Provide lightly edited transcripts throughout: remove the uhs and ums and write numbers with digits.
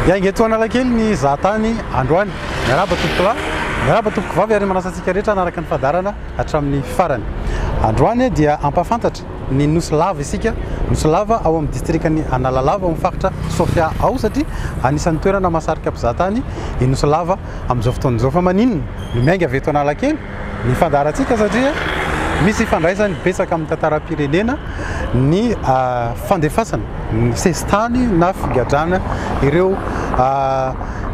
Hiainga eto Analakely ny zahatany androany. Miarahaba tompokolahy, miarahaba tompokovavy ary manasa antsika rehetra hanaraka ny fandaharana hatramin'ny farany. Androany dia hampahafantatra ny Nosy Lava isika, Nosy Lava ao amin'ny distrikan'i Analalava ao amin'ny faritra Sofia ao satria anisan'ny toerana mahasarika mpizahatany i Nosy Lava amin'izao fotoana izao. Fa maninona no miainga avy eto Analakely ny fandaharantsika satria misy ifandraisany betsaka amin'ny tantaram-pirenena ny fandefasana ny sesitany na figadrana ireo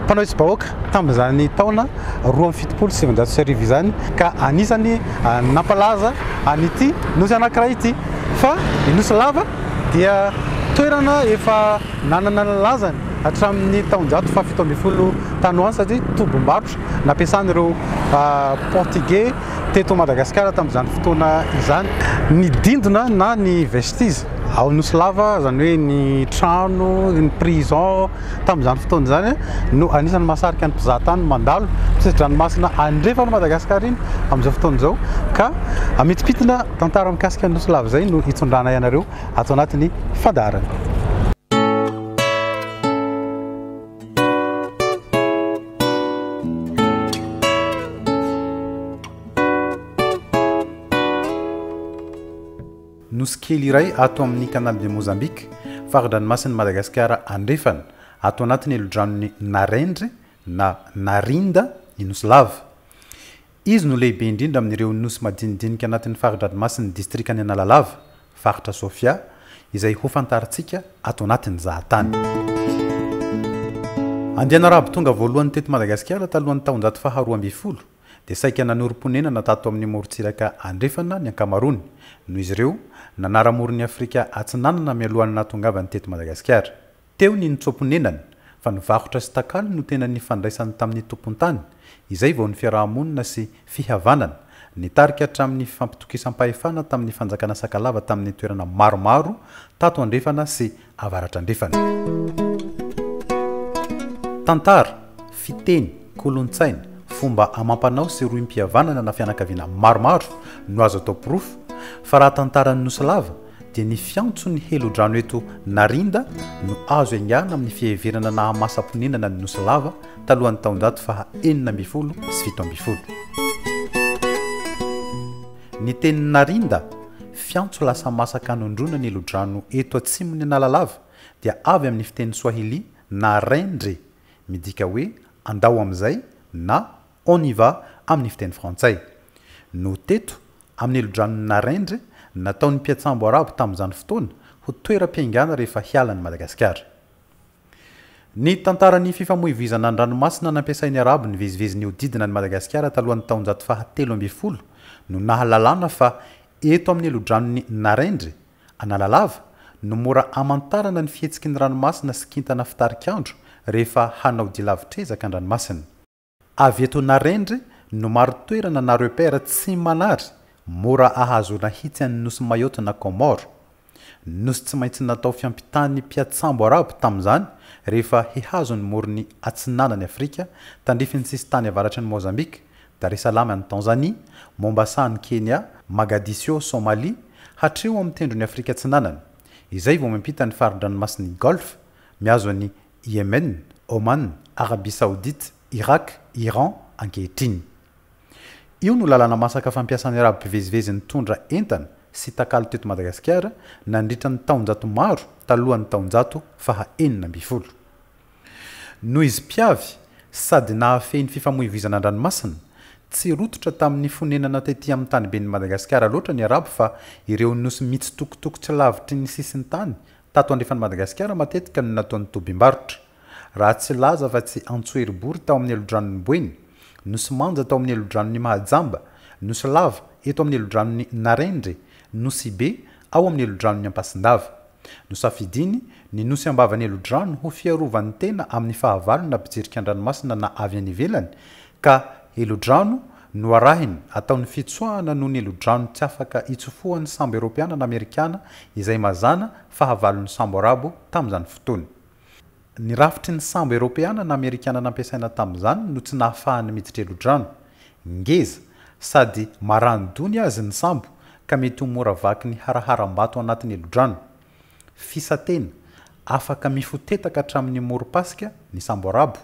mpanao hetsi-bahoaka tamin'izany taona 1972 izany ka anisany nampalaza an'ity nosy anankiray ity fa ny Nosy Lava dia toerana efa nanana ny lazany hatramin'ny taonjato faha-17 tany ho any satria tobim-barotra nampiasan'ireo Portigey teto Madagasikara tamin'izany fotoana izany. Ny dindona na ny vestige ao Nosy Lava, izany hoe ny trano, ny prison tamin'izany fotoana izany no anisan'ny mahasarika ny mpizahatany mandalo mpisesi-dranomasina andrefan'i Madagasikara iny amin'izao fotoana izao ka hamintimpitina tantara mikasika ny Nosy Lava izay no hitondranay anareo ato anatin'ny fandaharana. Nosy kely iray ato amin'ny Canal de Mozambique, fari-dranomasin'i Madagasikara andrefana, ato anatin'ny helodranon'i Narendre na Narinda i Nosy Lava. Izy no lehibe indrindra amin'ireo nosy madinidinika anatin'ny fari-dranomasin'ny distrikan'i Analalava, faritra Sofia, izay hofantarintsika ato anatin'ny zahatany. Andiana Arabo tonga voalohany teto Madagasikara talohan'ny taonjato faha 12 dia saika nanorim-ponenana tato amin'ny morontsiraka andrefana ny ankamaroany, noho izy ireo nanara-moron'i Afrika Atsinanana mialohan'ny nahatongavany teto Madagasikara. Teo ny nitsoa-ponenana, fa ny varotra sy takalo no tena nifandraisany tamin'ny tompon-tany, izay vao ny fiaraha-monina sy fihavanana, nitarika hatramin'ny fifampitokisam-pahefana tamin'ny fanjakana Sakalava tamin'ny toerana maromaro tato andrefana sy avaratra-andrefana. Tantara, fiteny, kolontsaina, fomba amam-panao sy rohim-pihavanana na fianakaviana maromaro no azo atao porofo fa raha tantaran'ny Nosy Lava dia ny fiantson'ny helodrano eto Narinda no azo iangana amin'ny fiheverana nahamasa-ponenana ny Nosy Lava talohan'ny taonjato faha 1716. Ny teny Narinda, fiantso lasa masaka anondroana ny helodrano eto atsimon'i Analalava, dia avy amin'ny fiteny Swahili Narendre, midika hoe andao amin'izay na on y va amin'ny fiteny frantsay. No teto Amin'ny helodranon'i Narendre, nataon'ny mpiantsambo arabo tamin'izany fotoana ho toeram-piaingàna rehefa hiala an'i Madagasikara. Ny tantaran'ny fifamoivoizana an-dranomasina nampiasain'ny Arabo nivezivezy nihodidina an'i Madagasikara talohan'ny taonjato faha 13 no nahalalana fa eto amin'ny helodranon'i Narendre, Analalava, no mora amantarana ny fihetsiky ny ranomasina sy kintana fitarik'andro rehefa hanao dia lavitr'ezaka an-dranomasina. Avy eto Narendre no marin-toerana na repère tsy manary, mora ahazoana hitsy an'ny nosy Mayotte na Comores. Nosy tsy maintsy natao fiampitan'ny mpiatsambo arabo tamin'izany rehefa hihazo ny morony atsinanan'i Afrika, tandrifin'ny sisintany avaratry ny Mozambique, Dar es Salaam any Tanzanie, Mombasa any Kenya, Magadisio, Somalie, hatreo amin'ny tendron'i Afrika Atsinanana. Izay vao miampita ny fari-dranomasin'i Golfe, mihazo an'i Yemen, Oman, Arabie Saoudite, Irak, Iran, ankehitriny. Io no lalana masaka fampiasan'ny Arabo mpivezivezy nitondra entana sy takalo teto Madagasikara nandritra ny taonjato maro talohan'ny taonjato faha 16. Noho izy mpiavy sady nahafehy ny fifamoivoizana an-dranomasina, tsy rototra tamin'ny fonenana tety amin'ny taniben'i Madagasikara loatra ny Arabo fa ireo nosy mitsitokotoko tsy lavitry ny sisin-tany Tato andrefan'i Madagasikara matetika no nataony tobim-barotra. Raha tsy hilaza afa tsy Antsoheribory tao amin'ny helodranon'i Boeny, Nosy Manja tao amin'ny helodranon'i Mahajamba, Nosy Lava eto amin'ny helodranon'i Narendre, Nosy Be ao amin'ny helodranon'i Ampasindava. Nosafidiany ny nosy ambavan'ny helodrano ho fiarovany tena amin'ny fahavalo na mpijirika an-dranomasina na avy any ivelany ka helodrano no arahiny ataony fitsoahana noho ny helodrano tsy afaka itsofohan'ny sambo eropeana na amerikana izay mazàna fahavalon'ny sambo arabo tamin'izany fotoana. Ny rafitry ny sambo eropeana na amerikana nampiasaina tamin'izany no tsy nahafahany miditra helodrano. Ngeza, sady marani-doha ny azy ny sambo ka mety ho mora vaky ny haraharam-bato anatin'ny helodrano. Fisatena. Afaka mifotetaka hatramin'ny morom-pasika ny sambo arabo,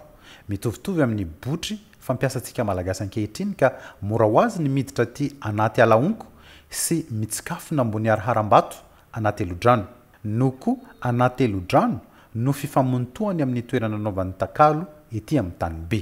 mitovitovy amin'ny botry fampiasantsika Malagasy ankehitriny ka mora ho azy ny miditra aty anaty ala honko sy mitsikafona ambony harambato anaty helodrano. No koa anaty helodrano no fifamontoany amin'ny toerana anaovany takalo ety amin'ny tanibe.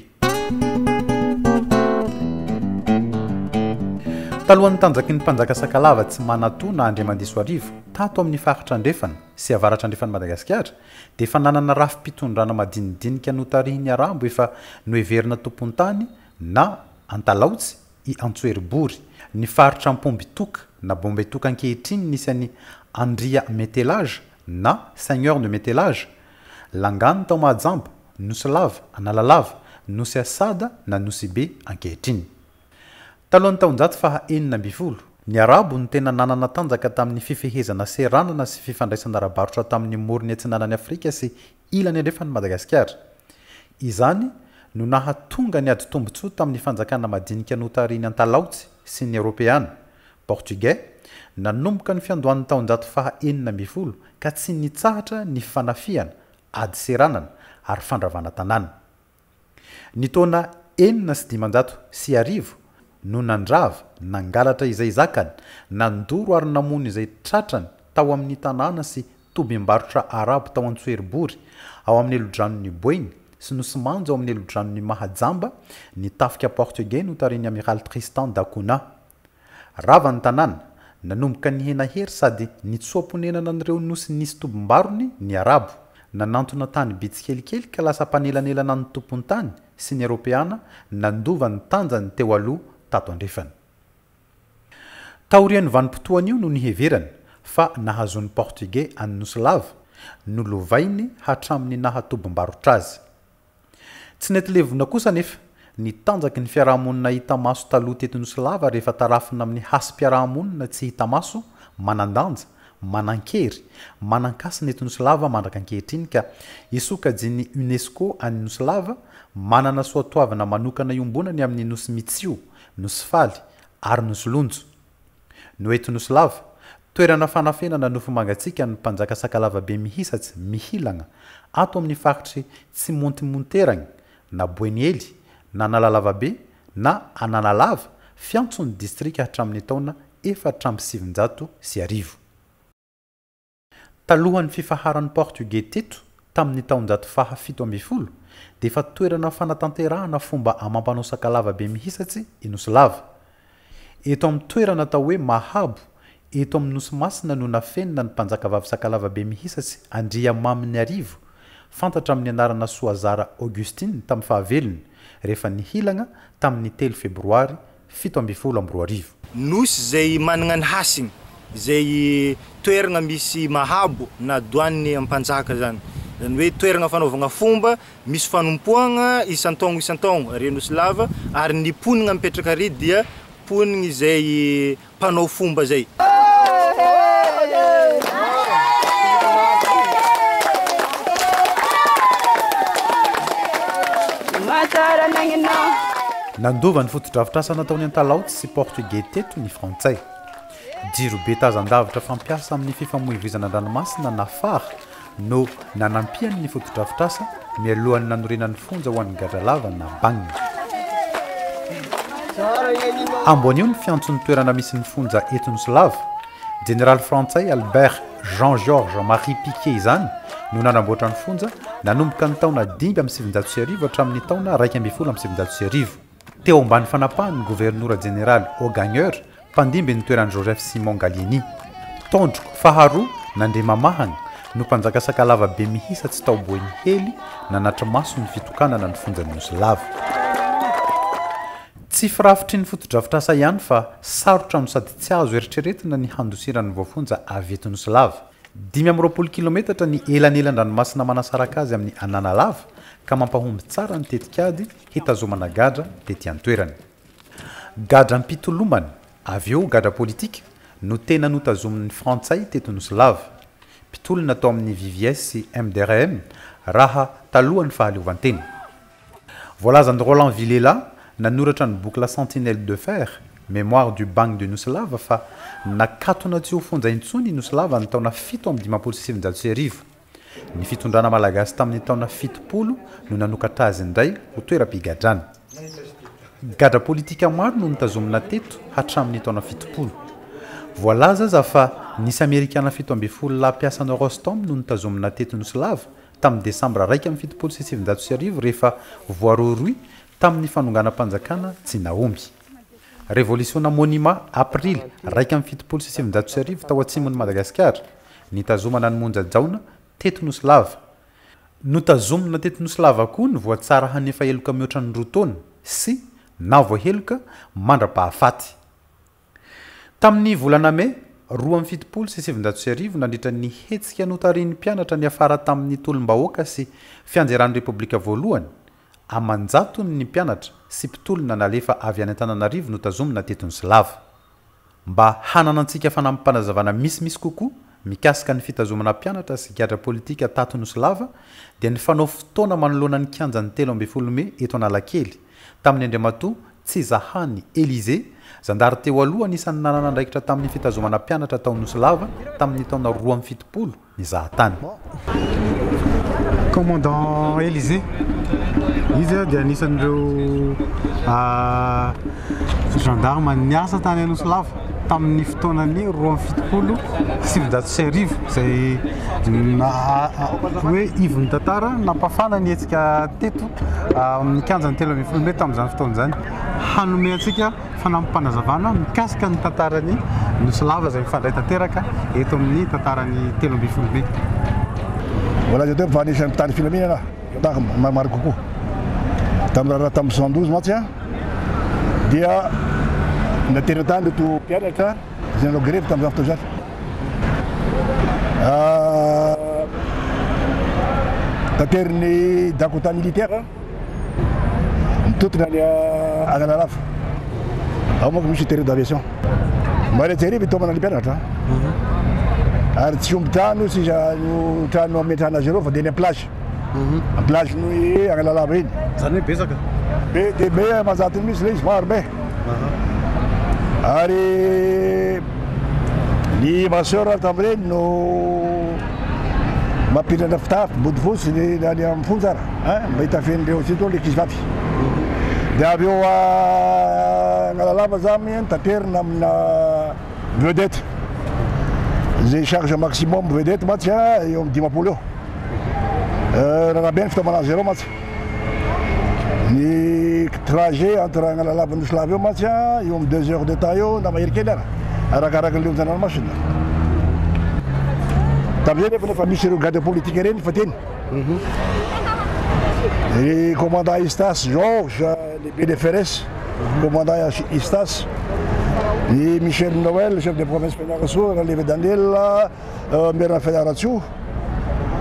Talohan'ny tanjaky ny mpanjaka Sakalava tsy Manatoa na Andriamandisoarivo tato amin'ny faritra andrefana sy avaratra andrefan'i Madagasikara dia efa nanana rafi-pitondrana madinidinika notarihin'ny Arabo efa noheverina tompon-tany na Antalaotsy i Antsoeribory, ny faritra Ampombitoka na Bombetoka ankehitriny nisy an'i Andria Metelaja na Seigneur de Metelaja, Langano tao Mahajamba, Nosy Lava, Analalava, Nosy Asada na Nosy Be ankehitriny. Talohan'ny taonjato faha 16, ny Arabo no tena nanana tanjaka tamin'ny fifehezana seranana sy fifandraisana ara-barotra tamin'ny morony atsinanan'i Afrika sy ilany andrefan'i Madagasikara. Izany no nahatonga ny ady tombontsoa tamin'ny fanjakana madinika notarihin'ny Antalaotsy sy ny Eoropeana, Portugais, nanomboka ny fiandohan'ny taonjato faha 16 ka tsy nitsahatra ny fanafihana, ady seranana ary fandravana tanàna. Ny taona 1506 no nandrava, nangalatra izay zakany, nandoro ary namono izay tratrany tao amin'ny tanàna sy tobim-barotra arabo tao Antsoeribory, ao amin'ny helodranon'i Boeny, sy Nosy Manja ao amin'ny helodranon'i Mahajamba, ny tafika portiogey notarihin'ny Amiraly Tristan da Cunha. Rava ny tanàna, nanomboka nihena hery sady nitsoa-ponenana an'ireo nosy nisy tobim-barony ny Arabo. Nanantona tany be tsikelikely ka lasa mpanelanelana ny tompon-tany sy ny Eropeana nandova ny tanjany teo aloha tato andrefana. Taorian'ny vanim-potoan'io no niheverana fa nahazoan'ny Portigey an'i Nosy Lava, nolovainy hatramin'ny naha tobim-barotra azy. Tsy nety levona kosa anefa ny tanjaky ny fiarahamonina hita maso taloha teto Nosy Lava rehefa tarafina amin'ny hasim-piarahamonina tsy hita maso, manan-danja, manan-kery, manan-kasina eto Nosy Lava mandraka ankehitriny ka isokajian'ny Unesco any Nosy Lava, manana soatoavina manokana iombonany amin'ny Nosy Mitsio, Nosy Faly ary Nosy Lonjo. No eto Nosy Lava, toerana fanafenana nofo mangatsiaka ny mpanjaka Sakalava Bemihisatsy mihilagna ato amin'ny faritry Tsimontimonteragny na Boeniely na Analalavabe na Analalava fiantson'ny distrika hatramin'ny taona 1904. Talohan'ny fifaharan'ny Portugais teto tamin'ny taonjato faha 17 dia efa toerana fanatanterahana fomba amam-panao Sakalava Bemihisatsy i Nosy Lava. Eto amin'ny toerana atao hoe Mahabo eto amin'ny Nosy Masina no nafenina ny mpanjakavavy Sakalava Bemihisatsy Andriamaminiarivo, fantatra amin'ny anarana Soazara Augustine tamin'ny fahavelony, rehefa nihilagna tamin'ny telo febroary 2017. Nosy izay managna ny hasiny, izay toeragna misy mahabo na douane ampanjaka zany, zany hoe toeragna fanaovagna fomba, misy fanompoagna isan-taogno isan-taogno ary Nosy Lava, ary ny mponigna mipetraka ary dia mponigny izay mpanao fomba zay. Nandova ny fotodrafitrasa nataony Antalaotsy sy Portugais teto ny Frantsay. Jiro be tazan-davitra fampiasa amin'ny fifamoivoizana an-dranomasina na phare no nanampiany ny fotodrafitrasa mialohan'ny nanorenany fonja ho an'ny gadralava na bagne. Amboanio ny fiantson'ny toerana misy ny fonja eto Nosilava. Jeneraly frantsay Albert Jean Georges Marie Piquet izany no nanamboatra ny fonja nanomboka ny taona 1905 hatramin'ny taona 1911. Teo ambany fanapahan'ny governora jeneraly Augagneur, mpandimby ny toeran'i Joseph Simon Gallieni. Tondroko faharoa Nandriamamahana no mpanjaka Sakalava be mihisa tsy tao Boenihely nanatri-maso ny fitokanana ny fonjan'i Nosilava. Tsy firafitry ny fotodrafitrasa ihany fa sarotra no sady tsy azo eritreretina ny handosiran'ny voafonja avy eto Nosilava. 25 kilometatra ny elanelan-dranomasina manasaraka azy amin'ny Analalava ka mampahomby tsara ny tetikady hitazomana gadra tety an-toerana. Gadra am-pitolomana, avy eo gadra politika, no tena notazomin'ny Frantsay teto Nosilava. Mpitolona tao amin'ny VVS sy MDRM raha talohan'ny fahaleovantena. Voalazan'i Roland Villela, nanoratra ny boky La Sentinelle de fer, Mémoires du bagne de Nosilava fa nakatona tsy ho fonja intsony i Nosilava ny taona 1957. Ny fitondrana malagasy tamin'ny taona 70 no nanokatra azy indray ho toeram-pigadrana. Gadra politika maro no notazomina teto hatramin'ny taona 70. Voalaza aza fa nisy Amerikana 17 lahy mpiasan'ny Rostom no notazomina teto Nosilava tamin'ny desambra 1971 rehefa voarohirohy tamin'ny fanonganam-panjakana tsy nahomby. Revolisiona Monima, Aprily 1971 tao atsimon'i Madagasikara, nitazomana an'i Monja Jaona teto Nosilava. Notazomina teto Nosilava koa ny voatsara hanefa heloka mihoatra ny 2 taona sy na voaheloka mandra-pahafaty. Tamin'ny volana Mey 1972 nandritra ny hetsika notarihin'ny mpianatra niafara tamin'ny tolom-bahoaka sy fianjeran'ny Repoblika voalohany, aman-jatony ny mpianatra sy mpitolona nalefa avy any Antananarivo notazomina teto Nosilava. Mba hananantsika fanampim-panazavana misimisy kokoa mikasika ny fitazomana mpianatra sy gadra politika tato Nosilava dia nifanao fotoana manoloana ny kianjan'ny 13 mey eto Analakely tamin'ny Andriamatoa Tsizahany Elysée, zandary teo aloha anisan'ny nanana andraikitra tamin'ny fitazomana mpianatra tao Nosilava tamin'ny taona 72 nizaha tany. Commandant Elysée, izy dia anisan'ireo gendarme niasa tany Anosilava tamin'ny fotoanan'ny 1972 izay hoe ivon'ny tantara nampafana ny hetsika teto amin'ny kianjan'ny 13 mey tamin'izany fotoana izany. Hanome antsika fanampim-panazavana mikasika ny tantaran'ny Nosilava izay mifandray tanteraka eto amin'ny tantaran'ny 13 mey. Voalaza teo fa anisan'ny mpitandro filaminana gendarme maromaro kokoa. Tamin'ny raharaha tamin'ny 72 mantsy dia naterina tany ireto mpianatra izay nanao grevy tamin'izany fotoana izany. Taterin'ny Dakota militaire mitotona any Analalava. Ao manko misy terrain d'aviation. Maraintsy hariva itaomana ny mpianatra. Ary tsy omby trano sy no trano ametrahana azy ireo fa dia eny am-plage. Am-plage no Analalava iny. Izany hoe betsaka? Be dia be aman-jatony mihitsy ilay izy, maro be. Ary ny ma soeur tamin'ireny no mampindrana fitafy bodofotsy ny any amin'ny fonja ary hein, mba hitafian'ireo surtout ny ankizy vavy. Dia avy eo Analalava zany taterina amina vedette. Izay charge maximum vedette mantsy eo amin'ny 50 eo. Rarabe ny fitaovana azy ireo mantsy. Ny trajet entre Analalava Nosy Lava eo mantsy eo amin'ny 2 heures de temps eo na mahery kely ara, arakaraka ny onjan-dranomasina. Tamin'izay nefa efa misy ireo gadra politika ireny fa teny. Ny commandant Istas Georges, lehiben'ny FRS, commandant Istas, ny Michel Noël, chef de province Fianarantsoa, Raleva Daniel, maire Fianarantsoa,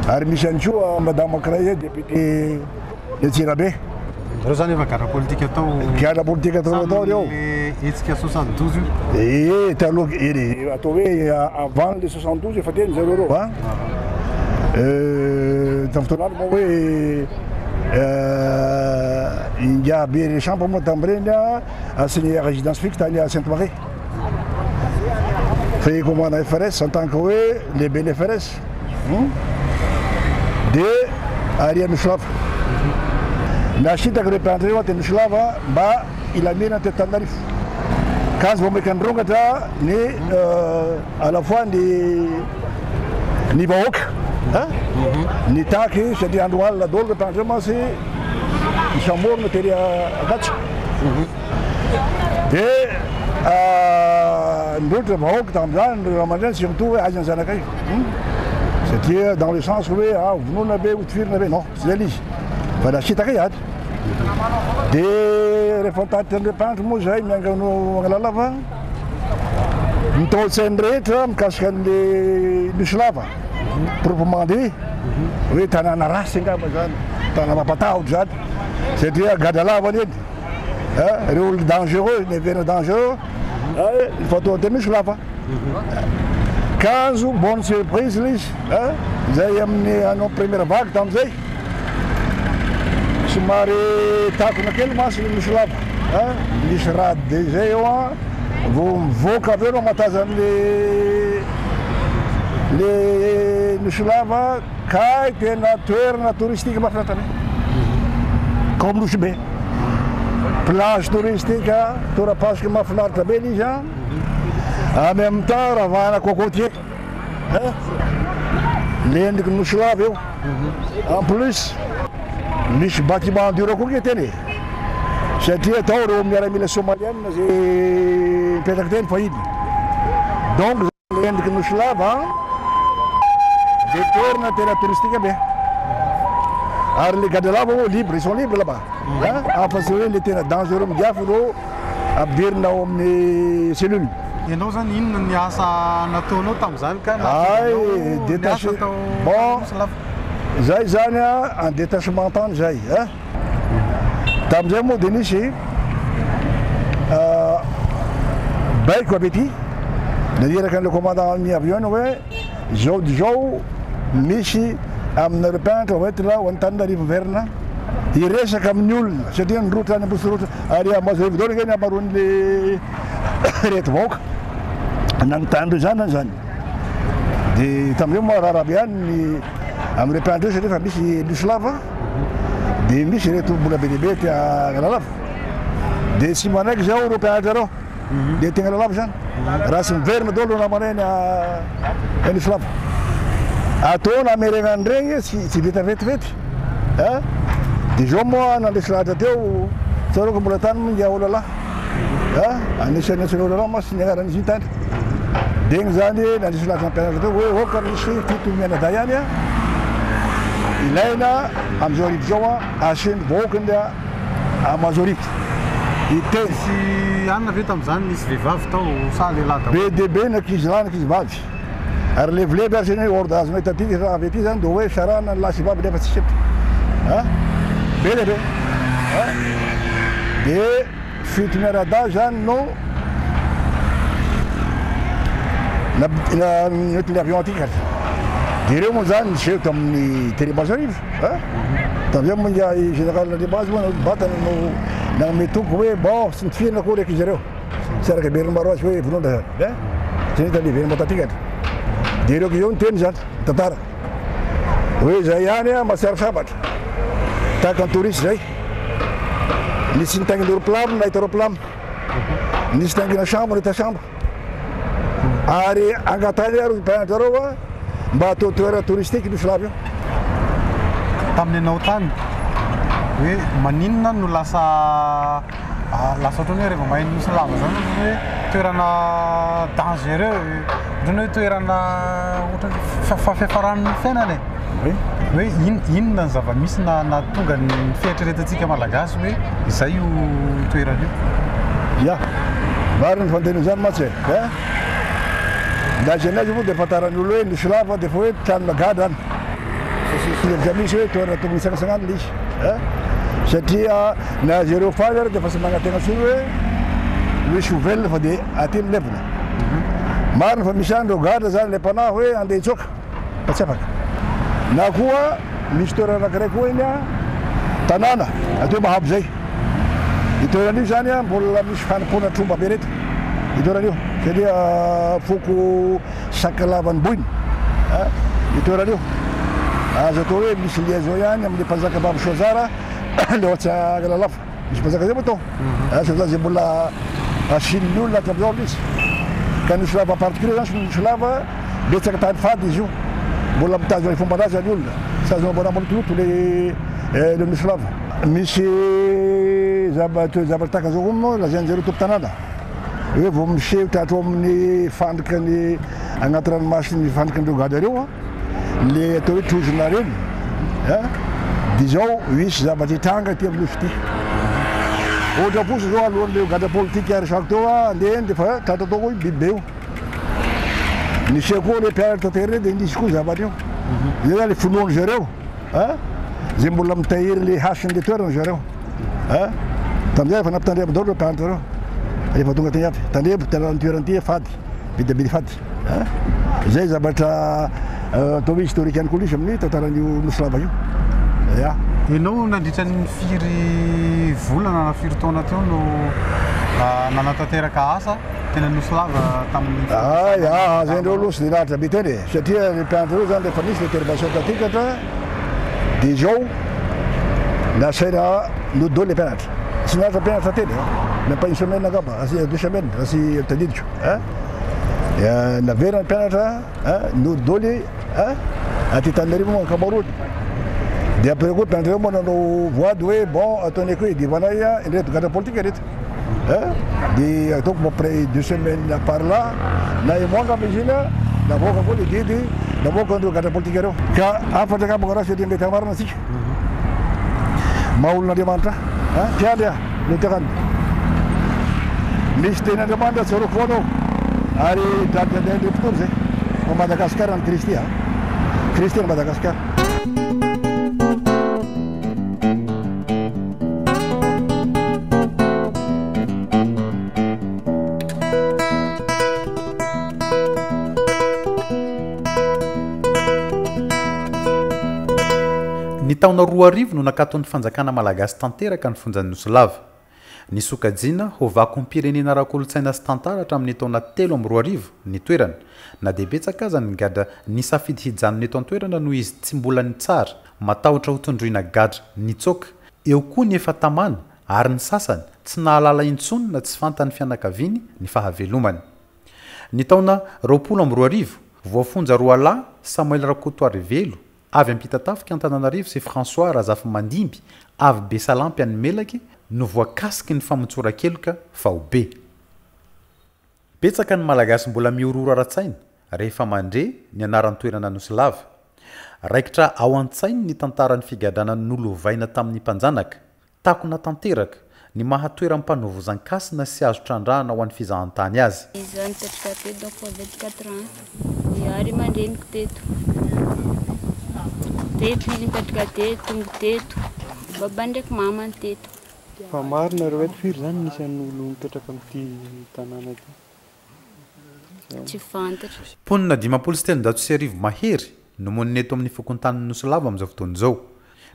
ary misy ihany koa madame anankiray izay député Antsirabe. Ireo zany efa gadra politika tao. Gadra politika tao tao ireo. Le hetsika 72 io. Ee, taloha eny atao hoe avant le 72 efa teny zareo ireo a. Tamin'ny fotoana andro moa hoe Ingahy be Resampa moa tamin'ireny a sy ny résidence fixe tany Sainte Marie. Fa i commandant FRS en tant que hoe lehiben'ny FRS dia ary Anosilava. Nasintaka ireo mpianatra ireo aty Anosilava mba hilamina teto Antananarivo. Kanjo vao mainka nirongatra ny à la fois ny ny vahoaka nitaky satria andro alina daholo ireo mpianatra ireo mantsy nisamborina tery Ankatso. Dia nirolotra vahoaka tamin'izany ny ray aman-dreny surtout hoe aiza ny zanakay satria dans le sens hoe ah vonoina be hotifirina be non tsy zay ilay izy fa nasintaka ihany. Dia rehefa nitatitra an'ireo mpandry moa izahay mianga no Analalava ny tao an-tsain'ny rehetra mikasika an'ilay Nosy Lava proprement dit hoe tanàna ratsy angamba izany, tanàna mampatahotra izany satria gadra lava anie iny. Ireo olona dangereux, ny heverina dangereux, efa atao teny Nosy Lava. Kanjo bonne surprise ilay izy, izay amin'ny hanao première vague tamin'izay. Somary takona kely mantsy ny Nosy Lava, misy rade izay eo an, vao mivoaka avy eo anao mahatazana le le Nosy Lava. Kay tena toerana touristique mahafinaritra be. Comme Nosy Be. Plage touristique, torapasika mahafinaritra be ilay izy an. En même temps ravahana cocotier. Hein? Le endriky Nosy Lava io. En plus misy bâtiment dur koa nge teny e. Satria tao ireo miaramila somalienne zay nipetraka teny fahiny. Donc le endriky Nosy Lava dia toerana tena touristique be. Ary le gadra lava moa libre, ils sont libres là-bas. Hein? Afa-tsy hoe le tena dangereux migafy no ampidirina ao amin'ny cellule. Ianao zany inona ny asa nataonao tamin'izany ka nahatonga Ay, anao détaché. niasa tao Bon, Nosy Lava? zay zany a, en détachement tany zay, hein? Tamin'izay moa dia nisy baiko avy aty naniraka an'ilay commandant amin'ny avion hoe zao dia zao misy aminareo mpianatra hoentina ho Antananarivo miverina hiresaka amin'ny olona satria ny rotra any Ambositra ary Amboasarivo daholo ange ny hamaroan'le reto vahoaka nanontany ireo zanany zany. Dia tamin'izay moa raharaha be ihany ny amin'ireo mpianatra ireo satria efa misy Nosy Lava. Dia misy ireto mbola be dia be aty Analalava. Dia tsy manaiky izao ireo mpianatra ireo. Dia aty Analalava izany. Raha tsy miverina daholo ireo namanay any any Nosilava. Ataona hamerenana an'ireny tsy vita vetivety. Hein? Dia izao moa nandresy lahatra teo, tsaroako mbola tany moa ingahy Olala. Hein? Anisan'ny antsoin'i Olala mantsy ny anaran'izy iny tany. Dia iny izany nandresy lahatra ny mpianatra teo hoe aoka misy fito mianadahy ihany an. Ilaina amin'izao hariva izao an, asian'ny vahoaka ny Amazonite hiteny. Nisy anona ve tamin'izany nisy vehivavy tao sa lehilahy daholo? Be dia be ny ankizy lahy ny ankizy vavy. Ary levilevy ary zany hoe ordre azonay taty avy aty zany dia hoe sarahana ny lahy sy vavy nefa tsisy eto. An! Be dia be. An! Dia fito miaradahy zany no nentin'ny avion aty ka. Dia ireo moa zany niseho tamin'ny télé Masoarivo. An! Tamin'izay moa ingahy général Andriamahazo moa batana no nanome toky hoe bon tsy nitifirina akory ankizy ireo. Tsy araka heverin'ny maro azy hoe vonoina zany. Hein? Zay ny heverin'ny maro taty ka. Dia ireo ankizy ireo niteny zany, nitantara. Hoe zay ihany an, mahatsiaro sambatra. Tahaka ny touriste zay. Nisy nitaingina ropilamy nahita ropilamy. Nisy nitaingina sambo nahita sambo. Ary angatahiny ary mpianatra reo a, mba atao toerana touristique Nosy Lava io. Tamin'ny ianao tany, hoe maninona no lasa lasa ohatran'ny hoe rehefa maheno Nosy Lava zany ohatran'ny hoe toerana dangereux, ohatran'ny hoe toerana ohatran'ny fiafaran'ny fiainana e. Oui. Hoe inona ny zava-misy nahatonga ny fieritreretantsika Malagasy hoe izay io toerana io? Ya, marina ny fanontaniana izany mantsy e. Hein? Ny azy anay moa dia ahafantaran'ny olona hoe Nosy Lava dia efa hoe tranona gadra any. Tsy hevitra mihitsy hoe toerana tokony hitsangatsanganana ilay izy. Hein? Satria na azy ireo faly ary dia efa tsy manantena intsony hoe misy ho velona fa dia aty milevina. Marina fa misy ihany ireo gadra izany ilay mpanahy hoe andeha hitsoaka. fa tsy afaka. Na koa misy toerana anankiray koa eny tanàna atao hoe Mahabo zay. Io toerana io zany mbola misy fanompoana tromba be reto io toerana io satria foko Sakalavan'i Boina io toerana io. Azo atao hoe misy liaison ihany amin'ilay mpanjaka vavy Soazara ilay ao Antsiranana. Misy mpanjaka zay moa tao. Asa zany zay mbola asian'ny olona hatramin'izao aloha izy. Ka Nosy Lava en particulier zany Nosy Lava betsaka tany fady izy io. Mbola mitazona ny fomban-drazana ny olona. Tsy azo amboarina malotoloto le le Nosy Lava. Misy zava toe-javatra tahaka izao koa moa lazain'izareo tompon-tanàna hoe vao miseho tratra ao amin'ny fandrika ny anaty ranomasin'ny fandriky an'ireo gadra ireo le atao hoe trozona reny a dia izao misy zavatra hitranga aty amin'ny nosy ity. Ohatra fotsiny izao alohan'ireo gadra politika resahako teo a andeha eny dia efa tratra tao koa io biby be io. Niseho koa le mpianatra taty aoriana dia nisy koa zavatra io. Izay zany le finoan-dry zareo a izay mbola mitahiry le hasin'le toerana ry zareo a. Tamin'izay efa nampitandremo daholo ireo mpianatra ireo rehefa tonga teny avy. Tandremo ty toerana ity fady, be dia be ny fady. Izay zavatra atao hoe historique ihany koa ilay izy amin'ny tantaran'io Nosy Lava io. Ya. Ianao nandritra ny firy volana na firy taona teo no nanatanteraka asa Teny Anosilava tamin'ny Ay, ah, zay ndreo aloha tsy de naharitra be teny e, satria le mpianatra reo zany rehefa nisy l'intervention tatikatra de zao nasaina nody daholo le mpianatra, tsy naharitra mpianatra teny a, même pas une semaine angamba, raha tsy deux semaines raha tsy tadidiko a, naverina ny mpianatra a, nody daholo a, aty Antananarivo moa ankamaroany, de après koa mpianatra reo moa nanao voady hoe bon ataonay koa hidivanay ireto gadra politika ireto. Dia ataoko après deux semaines par là na un mois angamba izy iny navoaka koa le didy namoaka an'ireo gadra politika ireo. Ka hafatra angamba raha satria mety hamarina antsika maha olon'Andriamanitra ahy, mpiandry aho no terany. Misy tenin'Andriamanitra tsaroako foana ao ary dradradrain'ireo mpitory izay fa Madagasikara an'i Kristy a. Kristy an'i Madagasikara. Ny taona 2000 no nakaton'ny fanjakana malagasy tanteraka ny fonjan'i Nosilava. Nisokajiana ho vakom-pirenena ara-kolontsaina sy tantara hatramin'ny taona 2003 ny toerana, na dia betsaka aza ny gadra nisafidy hijanona eto an-toerana noho izy tsy mbola nitsara, matahotra ho tondroina gadra nitsoaka, eo koa ny efa tamana ary ny sasany tsy nahalala intsony na tsy fantan'ny fianakaviany ny fahavelomany. Ny taona 2020, voafonja roalahy, Samuel Rakotoarivelo, avy Ampitatafika Antananarivo sy François Razafimandimby, avy Besalampy any Melaky, no voakasiky ny famotsoran-keloka faobe. Betsaka ny Malagasy mbola mihorohoro ara-tsaina rehefa mandre ny anaran-toerana Nosilava. Raikitra ao an-tsainy ny tantaran'ny figadrana nolovaina tamin'ny mpanjanaka. Takona tanteraka ny maha toeram-panovozan-kasina sy azo trandrahana ho an'ny fizahantany azy. Izaho nipetraka teto donc fa 24 ans ny ray aman-dreniko teto. Teto izy nipetraka teto, tonga teto, babany ndraiky mamany teto. Fa maro nareo eto, firy zany ny isan'ny olo mipetraka amin'ity tanàna ity? Tsy fantatra. Mponina 1350 mahery no monina eto amin'ny fokontanin'i Nosilava amin'izao fotoana izao.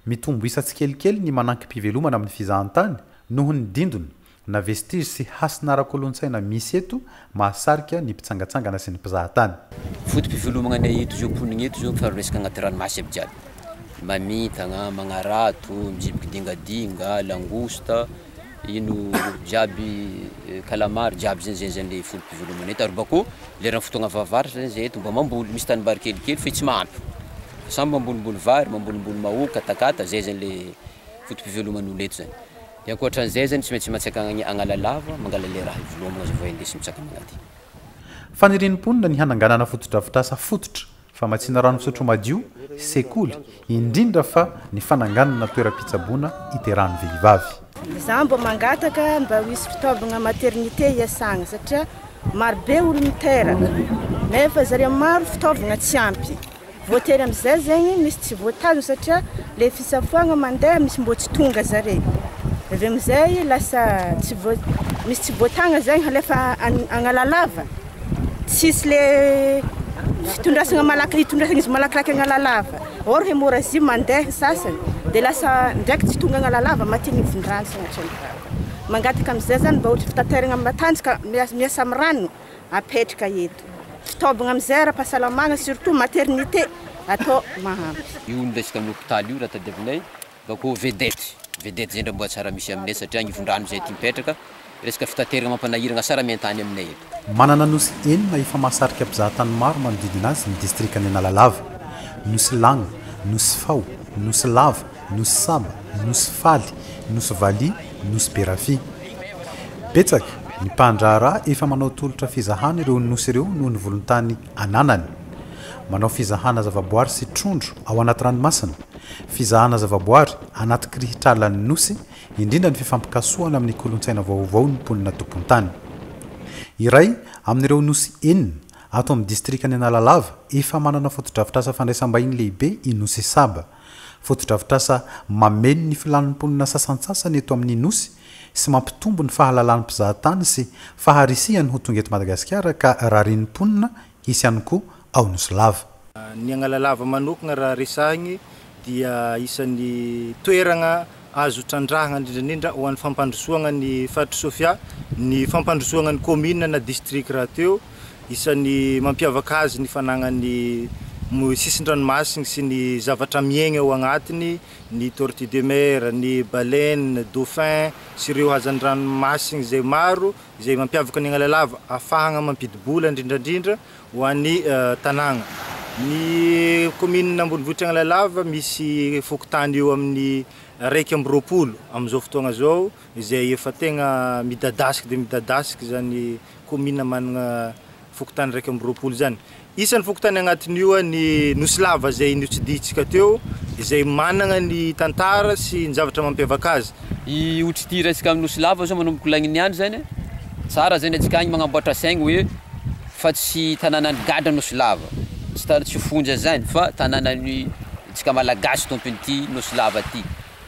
Mitombo isa tsikelikely ny manankim-pivelomana amin'ny fizahantany noho ny dindona na vestige sy hasina ara-kolontsaina misy eto mahasarika ny mpitsangatsangana sy ny mpizahatany. Foto-pivelomagna anay eto zao mponigna eto zao fa resaka agnaty ranomasy aby jiaby, mamintagna, magnarato, mijiboky dingadinga, langosta, ino jiaby calamar jiaby zegny zay zany le foto-pivelomana eto ary bakô leran'ny fotoagna fahavaratra zany zay eto mba mamboly, misy tanimbary kelikely fa tsy mahampy, samy mambolimboly vary, mambolimboly mahôgo, katakata, zay zany le foto-piveloman'olo eto zany. De ankoatran'izay zany tsy maintsy mantsaka agny Agnalalava mangala le raha ivolomagna zay vao indesy mitsaka magnanty. Fanirian'ny mponina ny hananganana fotodrafitrasa fototra, famatsiana rano fisotro madio, sekoly, indrindra fa ny fananganana toeram-pitsaboana hiterahan'ny vehivavy. Izaho mba mangataka mba ho hisy fitaovagna maternité hiasagna satria maro be olo miteraka nefa zare maro fitaovagna tsy ampy. Voatery amizay zegny misy tsy voatazona satria le fisafoagna mandeha misy mbô tsy tonga zare, avy eo amizay lasa tsy voa misy tsy voatagna zegny alefa Agnalalava, tsisy le fitondrasagna malaky hitondrasagna izy malakilaky Agnalalava, or hémorragie mandeha sasany de lasa ndraiky tsy tonga Agnalalava maty anivon-drano sagnatria ny vava. Mangataka amizay zany mba ohatra fitateragna matanjaka miasa amy rano apetraka eto. Fitaovagna amizay ara-pahasalamagna surtout maternité atao mahampy. Io ny resaka amin'ny hopitaly io raha tadiavinay, bakeo vedette, vedette zay ndra mbola tsara misy aminay satria agnivon-drano zay aty mipetraka, resaka fitateragna mampanahiragna tsara miantany aminay eto. Manana nosy enina efa mahasarika mpizahatany maro manodidina azy ny distrikan'i Analalava, Nosy Lagna, Nosy Fao, Nosy Lava, Nosy Saba, Nosy Faly, Nosy Valiha, Nosy Berafia. Betsaka ny mpandraharaha efa manao tolotra fizahana ireo nosy ireo noho ny volontany ananany. Manao fizahana zavaboary sy trondro ao anaty ranomasina, fizahana zavaboary anaty kirihitralan'ny nosy, indrindra ny fifampikasohana amin'ny kolontsaina vaovao ny mponina tompontany. Iray amin'ireo nosy enina ato amin'ny distrikan'i Analalava efa manana fotodrafitrasa fandraisam-bahiny lehibe i Nosy Saba. Fotodrafitrasa mameno ny filàn'ny mponina sasantsasany eto amin'ny Nosy sy mampitombo ny fahalalan'ny mpizahatany sy faharisihany ho tonga eto Madagasikara ka rarian'ny mponina hisy ihany koa ao Nosy Lava. Ny Agnalalava manokana raha resahigny dia isan'ny toeragna. azo trandrahagna indrindra indrindra ho an'ny fampandrosoagna ny faritr'i Sofia, ny fampandrosoagna ny commune na district rahateo. Isan'ny mampiavaka azy ny fanagnany sisin-dranomasigny sy ny zavatra miaigny ao agnatiny, ny tortue de mer, ny baleine, dauphin sy ireo hazan-dranomasigny izay maro izay mampiavaka ny Analalava ahafahagna mampidi-bola indrindrandrindra ho an'ny tanàgna. Ny kaominina ambonivohitry Analalava misy fokontany eo amin'ny 21 amin'izao fotoagna izao izay efa tegna midadasiky dia midadasiky izany kaominina manana fokontany 21 izany. Isan'ny fokontany agnatin'io ny Nosy Lava izay notsidihintsika teo, izay manana ny tantara sy ny zavatra mampiavaka azy. I ohatry ity resaka amin'ny Nosy Lava zao manomboka lagniny any zany, tsara zany antsika agny magnamboatra saigny hoe fa tsy tanànan'ny gadra Nosy Lava, tsy ta- tsy fonja zany fa tanànan'ny antsika Malagasy tompon'ity Nosy Lava ty,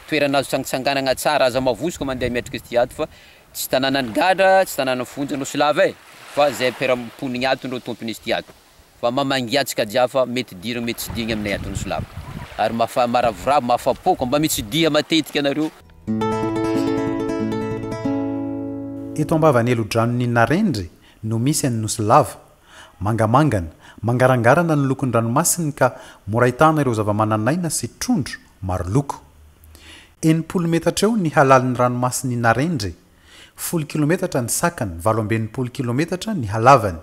toerana azo tsangitsanganagna tsara, aza mavozo ka mandeha miatrika aty ato fa Tsy tanànan'ny gadra, tsy tanànan'ny fonja Nosy Lava e! Fa zay mpiara-mponigny ato ndreo tompon'izy ty ato. Fa mamangia antsika jiaby fa mety idiragna mety tsy idiragna aminay ato Nosy Lava. Ary mafa maravoravo, mahafapo ka mba mitsidiha matetika anareo. Eto ambavan'ny helodranon'i Narendry no misy an'i Nosy Lava. Mangamangana, mangarangarana ny lokon'ny ranomasiny ka mora ahitana ireo zavamananaina sy trondro maro loko. 60 metatra eo ny halalin'ny ranomasin'i Narendry, folo kilometatra ny sakany, 68 kilometatra ny halavany.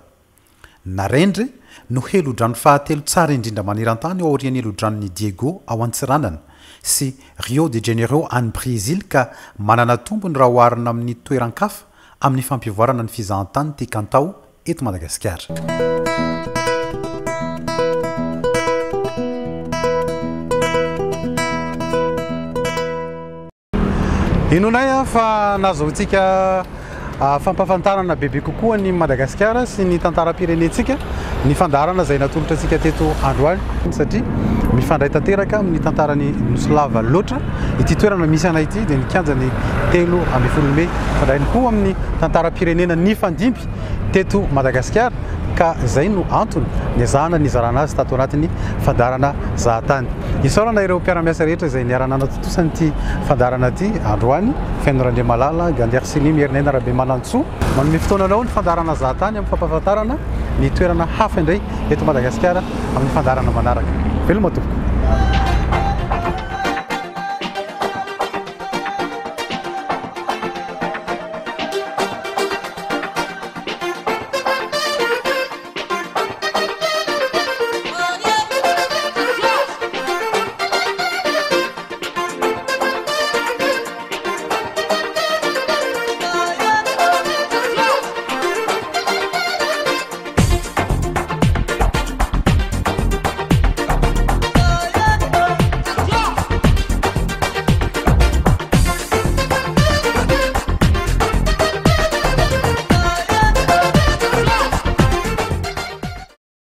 Narendry no helodrano fahatelo tsara indrindra maneran-tany aorian'ny helodranon'i Diego ao Antsiranana sy Rio de Janeiro any Brezily ka manana tombony raha oharina amin'ny toeran-kafa amin'ny fampivoarana ny fizahantany tian-kantao eto Madagasikara. Inoanay fa nahazoantsika fampahafantarana bebe kokoa an'i Madagasikara sy ny tantaram-pirenentsika ny fandaharana izay natolotra antsika teto androany satria mifandray tanteraka amin'ny tantaran'i Nosy Lava loatra ity toerana misy anay ity dia ny kianjan'ny 13 mey. Mifandray ihany koa amin'ny tantaram-pirenena nifandimby teto Madagasikara ka izay no antony niezahana nizarana azy tato anatin'ny fandaharana zahatany. Isaorana ireo mpiara-miasa rehetra izay niara-nanatontosa an'ity fandaharana ity androany, Feno Randriamalala, Gander Silim, Herinena Rabemanantsoa. Manome fotoana anao ny fandaharana zahatany amin'ny fampahafantarana ny toerana hafa indray eto Madagasikara amin'ny fandaharana manaraka. Veloma tompoko.